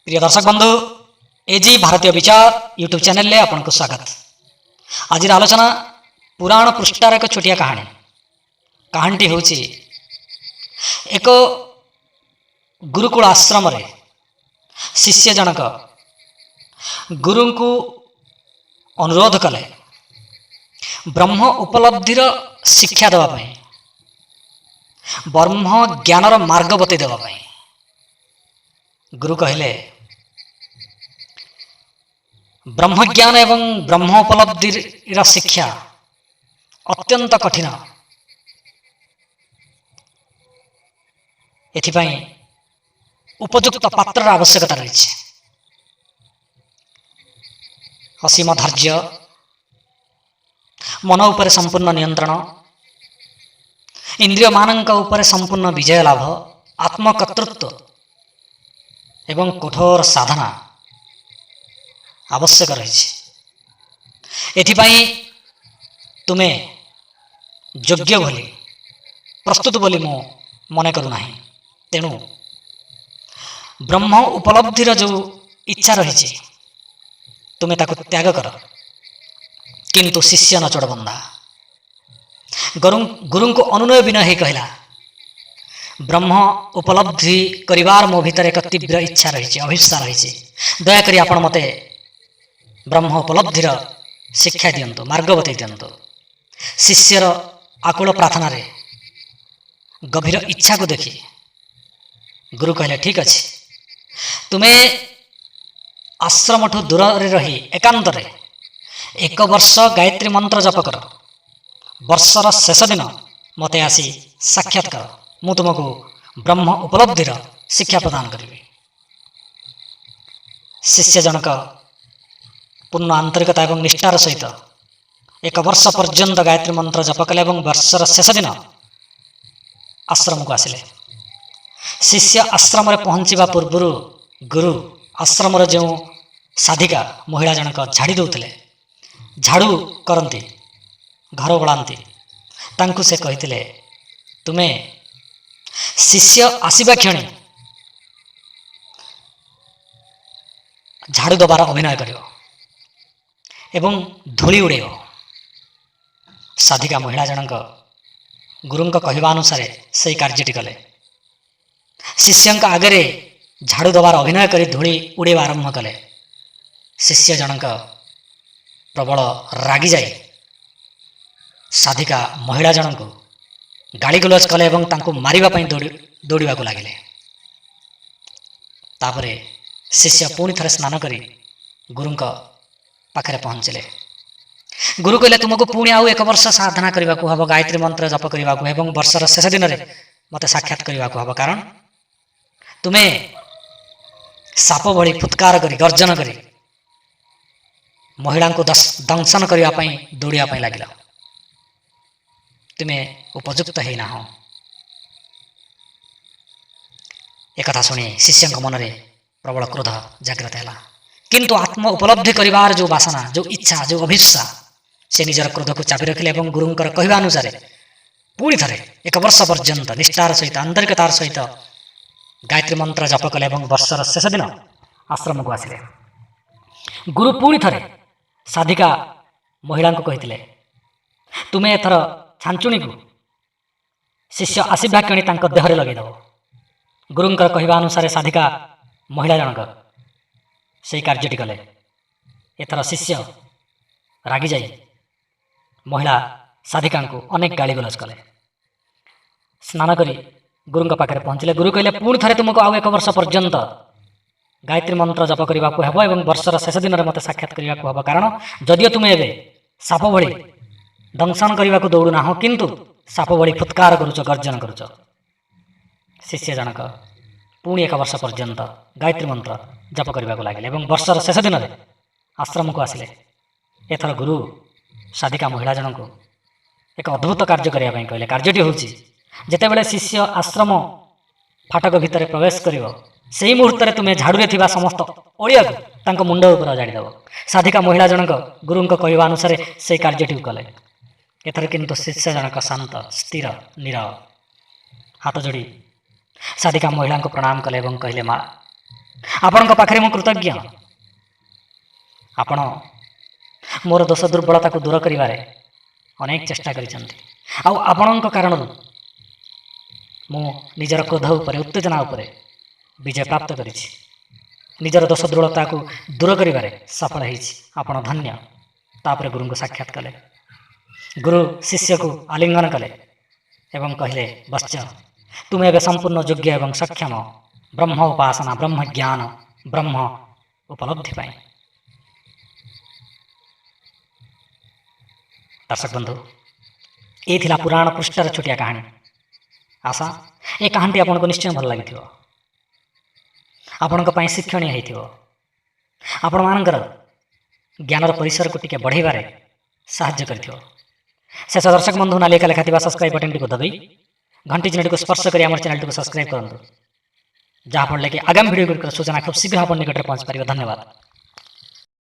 ପ୍ରିୟ ଦର୍ଶକ ବନ୍ଧୁ, ଏଜି ଭାରତୀୟ ବିଚାର ୟୁଟ୍ୟୁବ୍ ଚ୍ୟାନେଲରେ ଆପଣଙ୍କୁ ସ୍ୱାଗତ। ଆଜିର ଆଲୋଚନା ପୁରାଣ ପୃଷ୍ଠାର ଏକ ଛୋଟିଆ କାହାଣୀ। କାହାଣୀଟି ହେଉଛି ଏକ ଗୁରୁକୁଳ ଆଶ୍ରମରେ ଶିଷ୍ୟ ଜଣକ ଗୁରୁଙ୍କୁ ଅନୁରୋଧ କଲେ ବ୍ରହ୍ମ ଉପଲବ୍ଧିର ଶିକ୍ଷା ଦେବା ପାଇଁ, ବ୍ରହ୍ମ ଜ୍ଞାନର ମାର୍ଗ ବତେଇ ଦେବା ପାଇଁ। ଗୁରୁ କହିଲେ, ବ୍ରହ୍ମଜ୍ଞାନ ଏବଂ ବ୍ରହ୍ମ ଉପଲବ୍ଧିର ଶିକ୍ଷା ଅତ୍ୟନ୍ତ କଠିନ। ଏଥିପାଇଁ ଉପଯୁକ୍ତ ପାତ୍ରର ଆବଶ୍ୟକତା ରହିଛି। ଅସୀମ ଧୈର୍ଯ୍ୟ, ମନ ଉପରେ ସମ୍ପୂର୍ଣ୍ଣ ନିୟନ୍ତ୍ରଣ, ଇନ୍ଦ୍ରିୟମାନଙ୍କ ଉପରେ ସମ୍ପୂର୍ଣ୍ଣ ବିଜୟ ଲାଭ, ଆତ୍ମକର୍ତ୍ତୃତ୍ୱ ଏବଂ କଠୋର ସାଧନା ଆବଶ୍ୟକ ରହିଛି। ଏଥିପାଇଁ ତୁମେ ଯୋଗ୍ୟ ବୋଲି, ପ୍ରସ୍ତୁତ ବୋଲି ମୁଁ ମନେ କରୁନାହିଁ। ତେଣୁ ବ୍ରହ୍ମ ଉପଲବ୍ଧିର ଯେଉଁ ଇଚ୍ଛା ରହିଛି, ତୁମେ ତାକୁ ତ୍ୟାଗ କର। କିନ୍ତୁ ଶିଷ୍ୟ ନଚୋଡ଼ବନ୍ଧା ଗୁରୁଙ୍କୁ ଅନୁନୟ ବିନୟ ହେଇ କହିଲା, ବ୍ରହ୍ମ ଉପଲବ୍ଧି କରିବାର ମୋ ଭିତରେ ଏକ ତୀବ୍ର ଇଚ୍ଛା ରହିଛି, ଅଭୀପ୍ସା ରହିଛି। ଦୟାକରି ଆପଣ ମୋତେ ବ୍ରହ୍ମ ଉପଲବ୍ଧିର ଶିକ୍ଷା ଦିଅନ୍ତୁ, ମାର୍ଗ ବତେଇ ଦିଅନ୍ତୁ। ଶିଷ୍ୟର ଆକୁଳ ପ୍ରାର୍ଥନାରେ ଗଭୀର ଇଚ୍ଛାକୁ ଦେଖି ଗୁରୁ କହିଲେ, ଠିକ୍ ଅଛି, ତୁମେ ଆଶ୍ରମଠୁ ଦୂରରେ ରହି ଏକାନ୍ତରେ ଏକ ବର୍ଷ ଗାୟତ୍ରୀ ମନ୍ତ୍ର ଜପ କର। ବର୍ଷର ଶେଷ ଦିନ ମୋତେ ଆସି ସାକ୍ଷାତ କର। ମୁଁ ତୁମକୁ ବ୍ରହ୍ମ ଉପଲବ୍ଧିର ଶିକ୍ଷା ପ୍ରଦାନ କରିବି। ଶିଷ୍ୟ ଜଣକ ପୂର୍ଣ୍ଣ ଆନ୍ତରିକତା ଏବଂ ନିଷ୍ଠାର ସହିତ ଏକ ବର୍ଷ ପର୍ଯ୍ୟନ୍ତ ଗାୟତ୍ରୀ ମନ୍ତ୍ର ଜପ କଲେ ଏବଂ ବର୍ଷର ଶେଷ ଦିନ ଆଶ୍ରମକୁ ଆସିଲେ। ଶିଷ୍ୟ ଆଶ୍ରମରେ ପହଞ୍ଚିବା ପୂର୍ବରୁ ଗୁରୁ ଆଶ୍ରମର ଯେଉଁ ସାଧିକା ମହିଳା ଜଣକ ଝାଡ଼ି ଦେଉଥିଲେ, ଝାଡ଼ୁ କରନ୍ତି, ଘର ଓଳାନ୍ତି, ତାଙ୍କୁ ସେ କହିଥିଲେ, ତୁମେ ଶିଷ୍ୟ ଆସିବା କ୍ଷଣି ଝାଡ଼ୁ ଦେବାର ଅଭିନୟ କରିବ ଏବଂ ଧୂଳି ଉଡ଼େଇବ। ସାଧିକା ମହିଳା ଜଣକ ଗୁରୁଙ୍କ କହିବା ଅନୁସାରେ ସେଇ କାର୍ଯ୍ୟଟି କଲେ। ଶିଷ୍ୟଙ୍କ ଆଗରେ ଝାଡ଼ୁ ଦେବାର ଅଭିନୟ କରି ଧୂଳି ଉଡ଼େଇବା ଆରମ୍ଭ କଲେ। ଶିଷ୍ୟ ଜଣକ ପ୍ରବଳ ରାଗିଯାଇ ସାଧିକା ମହିଳା ଜଣଙ୍କୁ ଗାଳିଗୁଲଜ କଲେ ଏବଂ ତାଙ୍କୁ ମାରିବା ପାଇଁ ଦୌଡ଼ିବାକୁ ଲାଗିଲେ। ତାପରେ ଶିଷ୍ୟ ପୁଣି ଥରେ ସ୍ନାନ କରି ଗୁରୁଙ୍କ ପାଖରେ ପହଞ୍ଚିଲେ। ଗୁରୁ କହିଲେ, ତୁମକୁ ପୁଣି ଆଉ ଏକ ବର୍ଷ ସାଧନା କରିବାକୁ ହେବ, ଗାୟତ୍ରୀ ମନ୍ତ୍ର ଜପ କରିବାକୁ ଏବଂ ବର୍ଷର ଶେଷ ଦିନରେ ମୋତେ ସାକ୍ଷାତ କରିବାକୁ ହେବ। କାରଣ ତୁମେ ସାପ ଭଳି ଫୁତ୍କାର କରି, ଗର୍ଜନ କରି ମହିଳାଙ୍କୁ ଦଂଶନ କରିବା ପାଇଁ ଦୌଡ଼ିବା ପାଇଁ ଲାଗିଲ। ତୁମେ ଉପଯୁକ୍ତ ହେଇନାହଁ। ଏକଥା ଶୁଣି ଶିଷ୍ୟଙ୍କ ମନରେ ପ୍ରବଳ କ୍ରୋଧ ଜାଗ୍ରତ ହେଲା। କିନ୍ତୁ ଆତ୍ମ ଉପଲବ୍ଧି କରିବାର ଯେଉଁ ବାସନା, ଯେଉଁ ଇଚ୍ଛା, ଯେଉଁ ଅଭୀପ୍ସା, ସେ ନିଜର କ୍ରୋଧକୁ ଚାପି ରଖିଲେ ଏବଂ ଗୁରୁଙ୍କର କହିବା ଅନୁସାରେ ପୁଣି ଥରେ ଏକ ବର୍ଷ ପର୍ଯ୍ୟନ୍ତ ନିଷ୍ଠାର ସହିତ, ଆନ୍ତରିକତାର ସହିତ ଗାୟତ୍ରୀ ମନ୍ତ୍ର ଜପ କଲେ ଏବଂ ବର୍ଷର ଶେଷ ଦିନ ଆଶ୍ରମକୁ ଆସିଲେ। ଗୁରୁ ପୁଣି ଥରେ ସାଧିକା ମହିଳାଙ୍କୁ କହିଥିଲେ, ତୁମେ ଏଥର ଛାଞ୍ଚୁଣିକୁ ଶିଷ୍ୟ ଆସିବା କ୍ଷଣି ତାଙ୍କ ଦେହରେ ଲଗେଇଦେବ। ଗୁରୁଙ୍କର କହିବା ଅନୁସାରେ ସାଧିକା ମହିଳା ଜଣକ ସେଇ କାର୍ଯ୍ୟଟି କଲେ। ଏଥର ଶିଷ୍ୟ ରାଗିଯାଇ ମହିଳା ସାଧିକାଙ୍କୁ ଅନେକ ଗାଳିଗୁଲଜ କଲେ। ସ୍ନାନ କରି ଗୁରୁଙ୍କ ପାଖରେ ପହଞ୍ଚିଲେ। ଗୁରୁ କହିଲେ, ପୁଣି ଥରେ ତୁମକୁ ଆଉ ଏକ ବର୍ଷ ପର୍ଯ୍ୟନ୍ତ ଗାୟତ୍ରୀ ମନ୍ତ୍ର ଜପ କରିବାକୁ ହେବ ଏବଂ ବର୍ଷର ଶେଷ ଦିନରେ ମୋତେ ସାକ୍ଷାତ କରିବାକୁ ହେବ। କାରଣ ଯଦିଓ ତୁମେ ଏବେ ସାପ ଭଳି ଦଂଶନ କରିବାକୁ ଦୌଡ଼ୁନାହଁ, କିନ୍ତୁ ସାପ ଭଳି ଫୁତ୍କାର କରୁଛ, ଗର୍ଜନ କରୁଛ। ଶିଷ୍ୟ ଜଣକ ପୁଣି ଏକ ବର୍ଷ ପର୍ଯ୍ୟନ୍ତ ଗାୟତ୍ରୀ ମନ୍ତ୍ର ଜପ କରିବାକୁ ଲାଗିଲେ ଏବଂ ବର୍ଷର ଶେଷ ଦିନରେ ଆଶ୍ରମକୁ ଆସିଲେ। ଏଥର ଗୁରୁ ସାଧିକା ମହିଳା ଜଣଙ୍କୁ ଏକ ଅଦ୍ଭୁତ କାର୍ଯ୍ୟ କରିବା ପାଇଁ କହିଲେ। କାର୍ଯ୍ୟଟି ହେଉଛି, ଯେତେବେଳେ ଶିଷ୍ୟ ଆଶ୍ରମ ଫାଟକ ଭିତରେ ପ୍ରବେଶ କରିବ, ସେଇ ମୁହୂର୍ତ୍ତରେ ତୁମେ ଝାଡ଼ୁରେ ଥିବା ସମସ୍ତ ଅଳିଆକୁ ତାଙ୍କ ମୁଣ୍ଡ ଉପରେ ଅଜାଡ଼ି ଦେବ। ସାଧିକା ମହିଳା ଜଣକ ଗୁରୁଙ୍କ କହିବା ଅନୁସାରେ ସେଇ କାର୍ଯ୍ୟଟିକୁ କଲେ। ଏଥର କିନ୍ତୁ ଶିଷ୍ୟ ଜଣକ ଶାନ୍ତ, ସ୍ଥିର, ନୀରବ। ହାତ ଯୋଡ଼ି ସାଧିକା ମହିଳାଙ୍କୁ ପ୍ରଣାମ କଲେ ଏବଂ କହିଲେ, ମା, ଆପଣଙ୍କ ପାଖରେ ମୁଁ କୃତଜ୍ଞ। ଆପଣ ମୋର ଦୋଷ ଦୁର୍ବଳତାକୁ ଦୂର କରିବାରେ ଅନେକ ଚେଷ୍ଟା କରିଛନ୍ତି, ଆଉ ଆପଣଙ୍କ କାରଣରୁ ମୁଁ ନିଜର କ୍ରୋଧ ଉପରେ, ଉତ୍ତେଜନା ଉପରେ ବିଜୟ ପ୍ରାପ୍ତ କରିଛି, ନିଜର ଦୋଷ ଦୁର୍ବଳତାକୁ ଦୂର କରିବାରେ ସଫଳ ହେଇଛି। ଆପଣ ଧନ୍ୟ। ତାପରେ ଗୁରୁଙ୍କୁ ସାକ୍ଷାତ କଲେ। ଗୁରୁ ଶିଷ୍ୟକୁ ଆଲିଙ୍ଗନ କଲେ ଏବଂ କହିଲେ, ବତ୍ସ, ତୁମେ ଏବେ ସମ୍ପୂର୍ଣ୍ଣ ଯୋଗ୍ୟ ଏବଂ ସକ୍ଷମ ବ୍ରହ୍ମ ଉପାସନା, ବ୍ରହ୍ମ ଜ୍ଞାନ, ବ୍ରହ୍ମ ଉପଲବ୍ଧି ପାଇଁ। ଦର୍ଶକ ବନ୍ଧୁ, ଏ ଥିଲା ପୁରାଣ ପୃଷ୍ଠାର ଛୋଟିଆ କାହାଣୀ। ଆଶା ଏ କାହାଣୀଟି ଆପଣଙ୍କୁ ନିଶ୍ଚୟ ଭଲ ଲାଗିଥିବ, ଆପଣଙ୍କ ପାଇଁ ଶିକ୍ଷଣୀୟ ହେଇଥିବ, ଆପଣମାନଙ୍କର ଜ୍ଞାନର ପରିସରକୁ ଟିକେ ବଢ଼େଇବାରେ ସାହାଯ୍ୟ କରିଥିବ। ଶେଷ ଦର୍ଶକ ବନ୍ଧୁ, ନାଲି ଲେଖା ଲେଖାଥିବା ସବସ୍କ୍ରାଇବ୍ ବଟନ୍ଟିକୁ ଦବାଇ ଘଣ୍ଟି ଚିହ୍ନଟିକୁ ସ୍ପର୍ଶ କରି ଆମର ଚ୍ୟାନେଲଟିକୁ ସବସ୍କ୍ରାଇବ୍ କରନ୍ତୁ, ଯାହାଫଳରେ କି ଆଗାମୀ ଭିଡ଼ିଓ ଗୁଡ଼ିକର ସୂଚନା ଖୁବ୍ ଶୀଘ୍ର ଆପଣ ନିକଟରେ ପହଞ୍ଚିପାରିବ। ଧନ୍ୟବାଦ।